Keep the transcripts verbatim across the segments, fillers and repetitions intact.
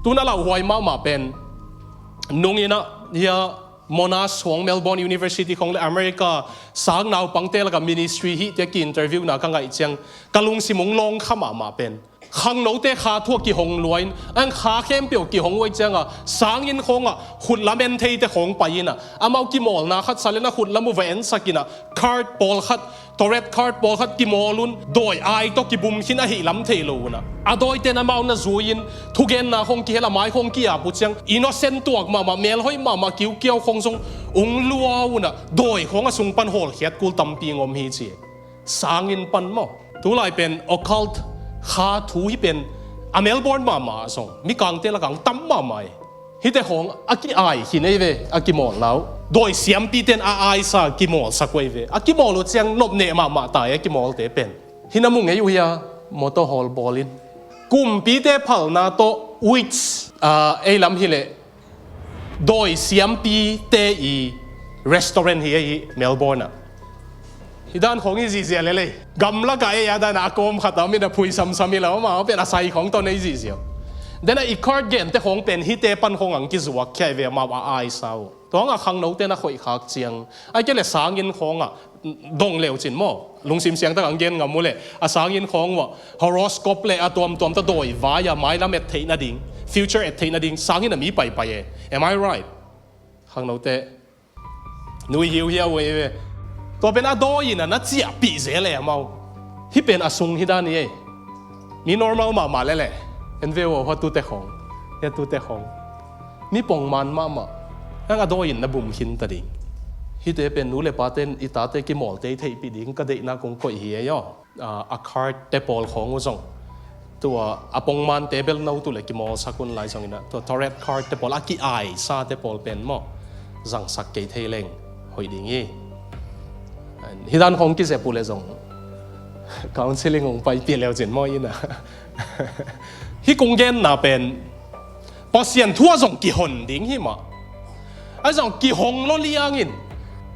Tun a lauhuai mahmah pen nung in ah hia Monash khong, Melbourne University khong le America sang naupangte laka ministry hihte ki-interview na ka ngaih ciang ka lungsim hong lawng kha mahmah pen khangnote kha thu a kihong lua in, a kha khempeuh kihong uh ahih cianga sanginn khawngah khutlam en theite khawng pai in ah amau kimawlna khat sa le na khutlam uh va ensak in ah card pawlkhat, Tourette card pawlkhat kimawl un, dawi ai tawh kibum khin ahih lam thei lo un ah a dawite'n amau na zui in thugenna khawng kihel a mai khawng ki-ap uh ciang innocent tuak mahmah, melhoih mahmah kiukiau khawng zong hong lua un ah dawi khawng a sung pan hawlkhiat kul tampi hong om hi ci. Sanginn pan maw, tulai pen occult kha thu hi pen a Melbourne mahmah ah zong mikangte lakah hong tam mahmah hi. Hihte khawng a ki-ai khin ei ve, a kimawlna uh. Dawi siampite'n a aisa kimawlsak uh ei ve. A kimawl uh ciang nopneh mahmah ta ei a kimawlte pen. Hih na mu ngei uh hia, motor hawl bawl in. Kumpite phalna tawh witch, ah, ei lam hileh dawi siampite i restaurant hi ei hi Melbourne ah. Hih dan khawng i zihziah lel ei. Gamlakah ei a dan a kawm khat a om in a phui samsam hi lo, amau pen a sai khawng tawh na i zihziah. Then a i card gente khawng pen hihte pan khawng hong kizuak khia ei ve, amau a aisa uh. Tua hangah khangnote'n a khoih khak ciang, ahih kei leh sanginn khawngah dong le uh cin maw, lungsim siangtak hong gen ngam uh leh a sanginn khawng uh ah horoscope le a tuamtuam tawh dawi vai a mailam et theih nading, future et theih nading sanginn a mi paipai e. Am I right? Khangnote, nui hiuhiau uh ei ve. Tua pen a dawi in ah na ciahpih zel e amau. Hih pen a sung hih dan hi ei. Mi normal mahmah lel e. En ve uh aw, hua tute khawng, hia tute khawng, mi pongman mahmah, hang a dawi in na bum khin ta ding. Hihte pen nu le pate'n i tate kimawlte i theihpih ding ka deihna kong koih hi ei aw. Ah, a card te pawl khawng uh zong tua a pongmante bel no tu le kimawlsak un lai zong in ah, tua Tourette card te pawl, a ki-aisate pawl pen maw, zangsak kei thei leng hoih ding hi. Hih dan khawng kizep uh le zong counseling hong paipih le uh cin maw in ah. Hih kong genna pen Pasian thu ah zong kihon ding hi mah. A zong kihong lo liangin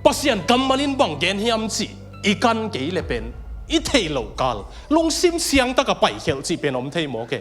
Pasian kammal in bang gen hiam cih i kan kei le pen i theih loh kal lungsim siangtak a paikhelh cih pen om thei mawk e.